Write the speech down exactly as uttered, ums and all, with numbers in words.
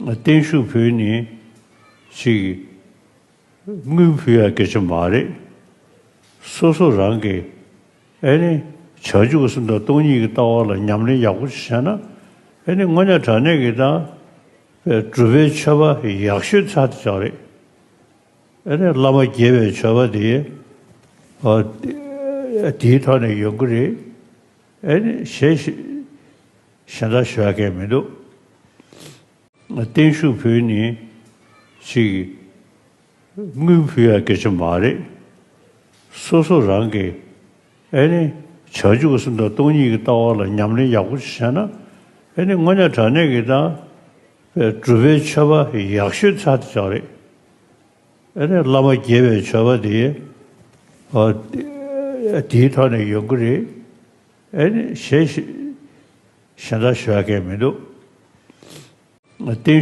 བརྟན་བཞུགས་ཕུལ་ནི་ཅིག་དངུལ་ཕུལ་ཡ་སྐད་ཆ་མ་རེད། སོ་སོ་རང་གི་ཨེ་ནི་བྱང་ཆུབ་སེམས་དང་སྟོང་ཉིད་ཀྱི་ལྟ་བ་ལ་ཉམས་ལེན་ཡག་པོ་ཞིག་བྱས་ན། ཨེ་ནི་དངོས་གནས་དྲང་གནས་ཀྱི་ད་སྒྲུབ་པའི་མཆོད་པ་ཡག་ཤོས་ཚར་དེ་ཅག་རེད། ཨེ་ནི་བླ་མ་དགྱེས་པའི་མཆོད་པ་དེ་ཨ་དེའི་ཐོག་ནས་ཡོང་གི་རེད། ཨེ་ནི་གཞན་གཞན་དག་ཞུ་ཡ་གང་མི་འདུག་བརྟན་བཞུགས་ཕུལ་ནི་ཅིག་དངུལ་ཕུལ་ཡ་སྐད་ཆ་མ་རེད། སོ་སོ་རང་གི་ཨེ་ནི་བྱང་ཆུབ་སེམས་དང་སྟོང་ཉིད་ཀྱི་ལྟ་བ་ལ་ཉམས་ལེན་ཡག་པོ་ཞིག་བྱས་ན། ཨེ་ནི་དངོས་གནས་དྲང་གནས་ཀྱི་ད་སྒྲུབ་པའི་མཆོད་པ་ཡག་ཤོས་ཚར་དེ་ཅག་རེད། ཨེ་ནི་བླ་མ་དགྱེས་པའི་མཆོད་པ་དེ་ཨ་དེའི་ཐོག་ནས་ཡོང་གི་རེད། ཨེ་ནི་གཞན་གཞན་དག་ཞུ་ཡ་གང་མི་འདུག་བརྟན་